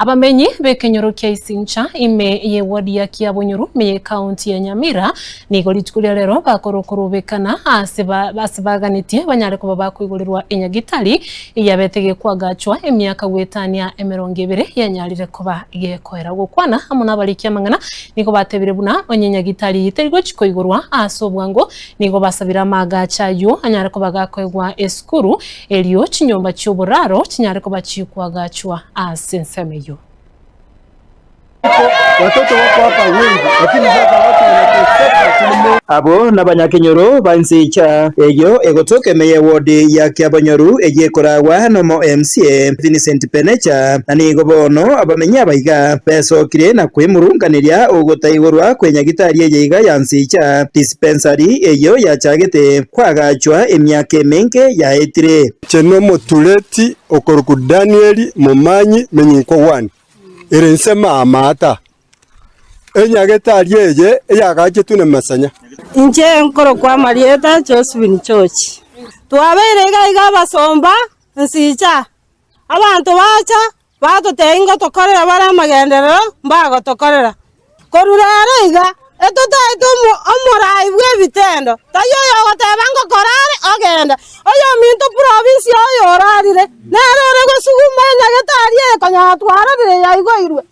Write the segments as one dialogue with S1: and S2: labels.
S1: Abamenyi b'ekenyoro kia Isincha ime y'eward ya Kiabonyoru ime y'ecounty ya Nyamira nigo rituko ria rero bakorokorobekana ase ase baganetie banyare koba bakoigorerwa enyagitari eyabete gekwagachwa emiaka goetania emerongo ebere yanyarire koba gekoera. Gokwana amo nabariki amang'ana nigo batebire buna onye enyagitari eyio teri gochi koigorwa ase obwango nigo basabire amaagacho ayio anyare koba gakoegwa esukuru Erio chinyomba chi'oboraro chinyare koba chikwagachwa ase ensemo eyio.
S2: Abwo nabanyakenyoro ba ensicha eyio egotoka ime y'ewodi ya Kiabonyoru eyio ekoragwa nomo MCA Vincent Penecha, na nigo bono abamenyi abaiga besokire na kwemurunganeria ogotaigorwa kw'enyagitari eye iga ya Nsicha Dispensary eyio yachagete kwagachwa emiaka emenge yaetire.
S3: Inche nomotureti okorokwa Danieli momanyi menyinkwa one, ere inse maamata, enyagetari eye eyagachetwe namasanya.
S4: Inche nkorokwa amarieta Josephine George. Twabeire iga iga abasomba nsicha, abanto bacha Batotebia ngotokorera bare amagenderero, mbagotokorera. Korwa rero iga, etotaete omorai bw'ebitendo, taiyo oyogoteba ngokora are, ogenda. Oyominto province oyo orarire, nere ore gosuguma enyagetari eye konyora twarorire yaigoirwe.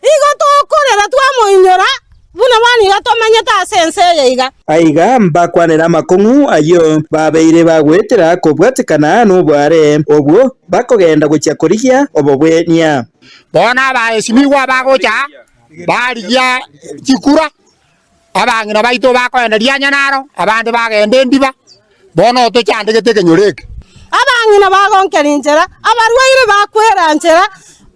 S4: Igo tokorera twamoinyora buna bono iga tomenyete ase ense eye iga.
S2: Aiga mbakwanere amakong'u ayio babeire bagoetera kobwatekana nobware obwo bakogenda gochia korigia obobwenia.
S5: Bono abaesimigwa bagocha barigia chikura, abang'ina baito bakoenda rianya naro, abande bagenda endiba, bono tochandegete ekenyoro eke.
S4: Abang'ina bagonkera inchera, abarwaire bakwera nchera,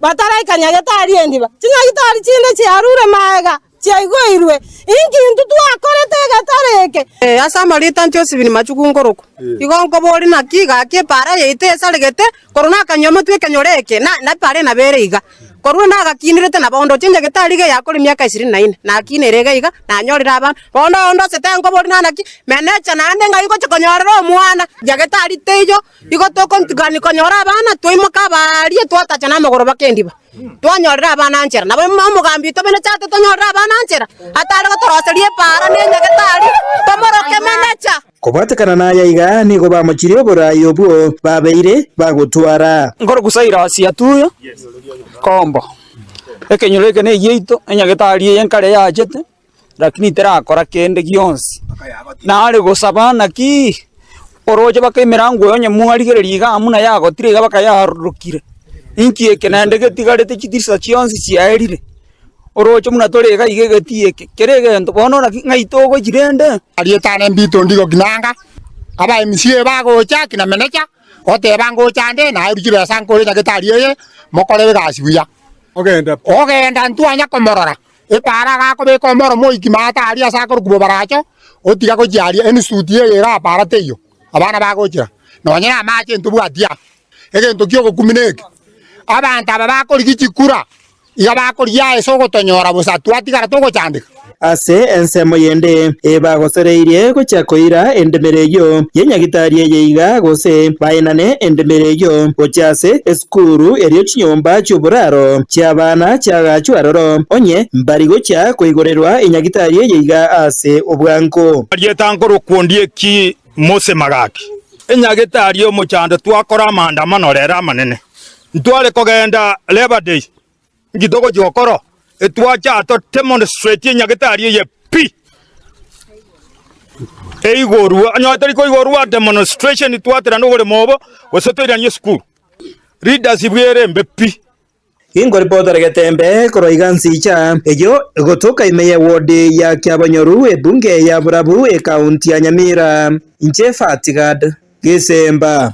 S4: bataraika nyagetari endiba. Chinyagitari chinde chiarure magega, chiaigoirwe. Inki intwe twakorete egetare eke?
S6: Ase amarieta Josephine Machuku nkorokwa. Igo nkoboria naki gaki epaara yaito esaregete korwa nakanywa amatwe ekenyoro eke na epaara nabo ere iga. Korwa nagakinirete nabo ondoche nyagetari iga yakora emiaka ishirini na ine, nakinire iga iga, nanyorire abana. Bono ondosete nkoboria na naki, menecha naende ng'ai ngochia konyorera omwana, nyagetari teiyo, igo tokontigani konyora abana, twaimoka abaaria twatacha na amagoro baka endiba. Twanyorire abana nchera. Nabo omogambi oito menecha atotonyorere abana nchera, atare gotoroseria epaara na enyagetari, tomoroke menecha.
S2: Kobwatekana naya iga nigo bamochirie oboraai obwo babeire bagotwara.
S7: Nkorokwa Cyrus Atuya Kombo, ekenyoro eke negiaito, enyagetari eye nkare yachete, lakini terakora kende gionsi. Nare gosaba naki, oroche baka emerango eye onye mwarigereria iga amo naye agotire iga baka yarorokire, inki eke naende getigarete chitirisa chionsi chiaerire. Oroche buna tore iga iga egetii eke, kera egento bono naki ng'ai togochia rende?
S5: Arietane mbito ndigo kinanga, aba MCA bagocha kina meneja, goteba ngocha nde naye chibesa nkore nyagetari eye, mokore egasi buya. Ogenda ntwanya komorora, epaara agakobeka omoro moiki maate aria ase akorokwa bobaracho, otiga gochia aria enisuti eye iga paara teiyo, abana bagochera, nonye na amache ntobwati aa. Egento ki'ogokumia neke, abanto aba bakorigia chikura, Iga bakorigia ase ogotonyora bosa, twatigara togochandeka.
S2: Ase ensemo yende, ebagosereirie gochia koira endemero eyio y'enyagitari eye iga, gose baenane endemero eyio gochia ase esukuru erio chinyomba chi'oboraro chi'abana chiagachwe aroro, onye mbari gochia koigorerwa enyagitari eye iga ase obwango.
S8: Erieta nkorokwa Ondieki Mose Magaki. Enyagitari y'omochando twakora amaandamano rero amanene. Ntware kogenda Labour Day, inki togochia gokora? Etwacha to demonstrate enyagetari eye pi eigorwe, onye tari koigorwa demonstration twaterane oboremo obo gose toiranie esukuru. Leaders bwere embe pi.
S2: Inkoripotera getembe korwa iga nsicha eyio egotoka ime ye ward ya Kiabonyoru ebunge ya Borabu ekaunti ya Nyamira. Inche Fatigad Gesemba.